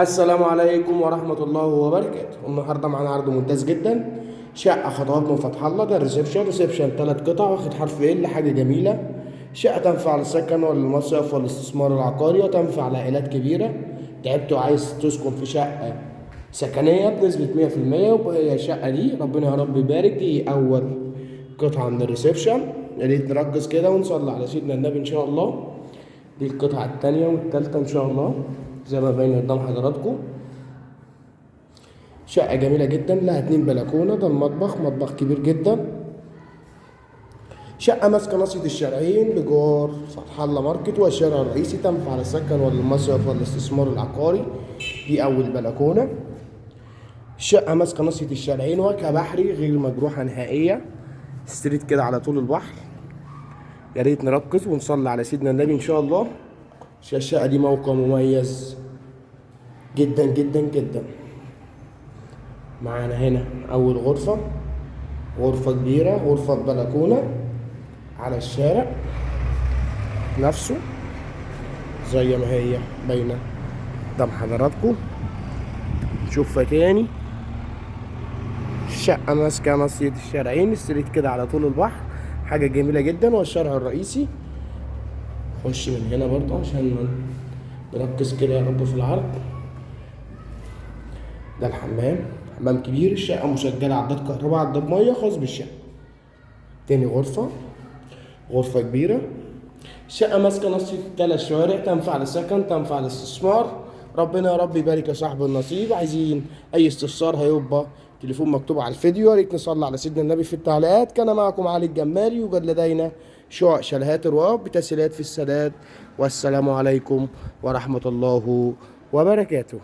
السلام عليكم ورحمة الله وبركاته. النهاردة معانا عرض ممتاز جدا، شقة خطوات من فتح الله. ده ال reception، reception 3 قطع واخد حرف L، حاجة جميلة. شقة تنفع للسكن وللمصيف والاستثمار العقاري، وتنفع لعائلات كبيرة. تعبت وعايز تسكن في شقة سكنية بنسبة 100%، وهي الشقة دي ربنا يا رب يبارك. دي أول قطعة من ال reception، يا ريت نركز كده ونصلي على سيدنا النبي إن شاء الله. دي القطعة التانية والتالتة إن شاء الله زي ما باين قدام حضراتكم. شقة جميلة جدا، لها 2 بلكونة. ده المطبخ، مطبخ كبير جدا. شقة ماسكة ناصية الشارعين بجوار فتح الله ماركت والشارع الرئيسي، تنفع للسكن وللمصيف والاستثمار العقاري. دي أول بلكونة. الشقة ماسكة ناصية الشارعين، واجهة بحري غير مجروحة نهائية، straight كده على طول البحر. يا ريت نركز ونصلي على سيدنا النبي إن شاء الله. الشقة دي موقع مميز جدا جدا جدا. معانا هنا أول غرفة، غرفة كبيرة، غرفة بلكونة على الشارع نفسه زي ما هي باينة قدام حضراتكم. نشوفها تاني. الشقة ماسكة ناصية الشارعين، straight كده على طول البحر، حاجة جميلة جدا. والشارع الرئيسي خش من هنا برضه عشان نركز كده يا رب في العرض. ده الحمام، حمام كبير. الشقة مسجلة عداد كهرباء، عداد مية خاص بالشقة. تاني غرفة، غرفة كبيرة. الشقة ماسكة ناصية 3 شوارع، تنفع للسكن، تنفع للاستثمار. ربنا يا رب يبارك يا صاحب النصيب. عايزين أي استفسار هيبقى تليفون مكتوب على الفيديو. يا ريت نصلي على سيدنا النبي في التعليقات. كان معكم علي الجمالي. يوجد لدينا شقق شاليهات الرؤاب بتسهيلات في السداد. والسلام عليكم ورحمة الله وبركاته.